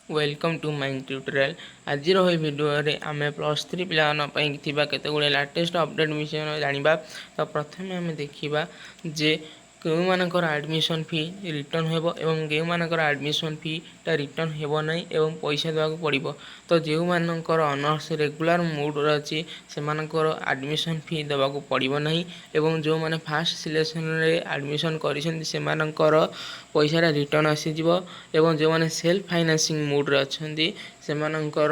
Welcome to my tutorial. ଆଜିର ଏହି ଭିଡ଼ିଓରେ ଆମେ +3 ପିଲାମାନଙ୍କ ପାଇଁ ଥିବା କେତେ ଗୁଡ଼ିଏ ଲାଟେଷ୍ଟ ଅପଡ଼େଟ୍ ବିଷୟରେ ଜାଣିବା। ତ ପ୍ରଥମେ ଆମେ ଦେଖିବା ଯେ କେଉଁମାନଙ୍କର ଆଡ଼ମିସନ୍ ଫି ରିଟର୍ଣ୍ଣ ହେବ ଏବଂ କେଉଁମାନଙ୍କର ଆଡ଼ମିସନ୍ ଫିଟା ରିଟର୍ଣ୍ଣ ହେବ ନାହିଁ ଏବଂ ପଇସା ଦେବାକୁ ପଡ଼ିବ। ତ ଯେଉଁମାନଙ୍କର ଅନର୍ସ ରେଗୁଲାର ମୋଡ଼୍ରେ ଅଛି, ସେମାନଙ୍କର ଆଡ଼ମିସନ୍ ଫି ଦେବାକୁ ପଡ଼ିବ ନାହିଁ ଏବଂ ଯେଉଁମାନେ ଫାଷ୍ଟ ସିଲେକ୍ସନ୍ରେ ଆଡ଼ମିସନ୍ କରିଛନ୍ତି, ସେମାନଙ୍କର ପଇସାଟା ରିଟର୍ଣ୍ଣ ଆସିଯିବ ଏବଂ ଯେଉଁମାନେ ସେଲ୍ଫ ଫାଇନାନ୍ସିଂ ମୋଡ଼୍ରେ ଅଛନ୍ତି, ସେମାନଙ୍କର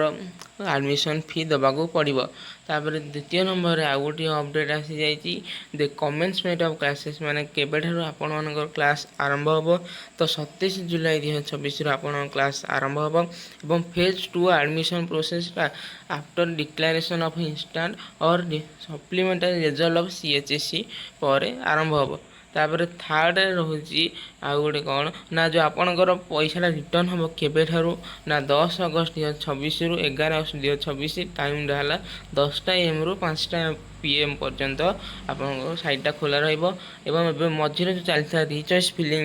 ଆଡ଼ମିସନ୍ ଫି ଦେବାକୁ ପଡ଼ିବ। ତାପରେ ଦ୍ୱିତୀୟ ନମ୍ବରରେ ଆଉ ଗୋଟିଏ ଅପଡ଼େଟ୍ ଆସିଯାଇଛି ଦ କମେନ୍ସମେଣ୍ଟ ଅଫ୍ କ୍ଲାସେସ୍, ମାନେ କେବେଠାରୁ ଆପଣମାନଙ୍କର କ୍ଲାସ୍ ଆରମ୍ଭ ହେବ। ତ 27 ଜୁଲାଇ 2026ରୁ ଆପଣଙ୍କ କ୍ଲାସ୍ ଆରମ୍ଭ ହେବ ଏବଂ ଫେଜ୍ ଟୁ ଆଡ଼ମିସନ୍ ପ୍ରୋସେସ୍ଟା after declaration of instant or supplementary result of CHSE ପରେ ଆରମ୍ଭ ହେବ। ତାପରେ ଥାର୍ଡ଼ରେ ରହୁଛି ଆଉ ଗୋଟେ କ'ଣ ନା ଯେଉଁ ଆପଣଙ୍କର ପଇସାଟା ରିଟର୍ଣ୍ଣ ହେବ କେବେଠାରୁ ନା 10 ଅଗଷ୍ଟ 2026ରୁ 11 ଅଗଷ୍ଟ 2026। ଟାଇମ୍ଟା ହେଲା 10ଟା ଏଏମ୍ରୁ 5ଟା ପିଏମ୍ ପର୍ଯ୍ୟନ୍ତ ଆପଣଙ୍କ ସାଇଟ୍ଟା ଖୋଲା ରହିବ। ଏବଂ ଏବେ ମଝିରେ ଯେଉଁ ଚାଲିଥିଲା ରିଚଏସ୍ ଫିଲିଂ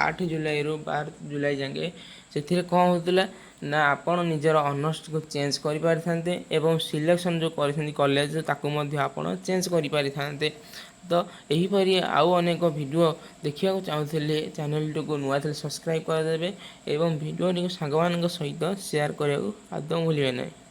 8 ଜୁଲାଇରୁ 12 ଜୁଲାଇ ଯାକେ, ସେଥିରେ କ'ଣ ହେଉଥିଲା ନା ଆପଣ ନିଜର ଅନର୍ସକୁ ଚେଞ୍ଜ କରିପାରିଥାନ୍ତେ ଏବଂ ସିଲେକ୍ସନ୍ ଯେଉଁ କରିଛନ୍ତି କଲେଜ, ତାକୁ ମଧ୍ୟ ଆପଣ ଚେଞ୍ଜ କରିପାରିଥାନ୍ତେ। ତ ଏହିପରି ଆଉ ଅନେକ ଭିଡ଼ିଓ ଦେଖିବାକୁ ଚାହୁଁଥିଲେ, ଚ୍ୟାନେଲଟିକୁ ନୂଆ ଥିଲେ ସବସ୍କ୍ରାଇବ୍ କରିଦେବେ ଏବଂ ଭିଡ଼ିଓଟିକୁ ସାଙ୍ଗମାନଙ୍କ ସହିତ ସେୟାର କରିବାକୁ ଆଦୌ ଭୁଲିବେ ନାହିଁ।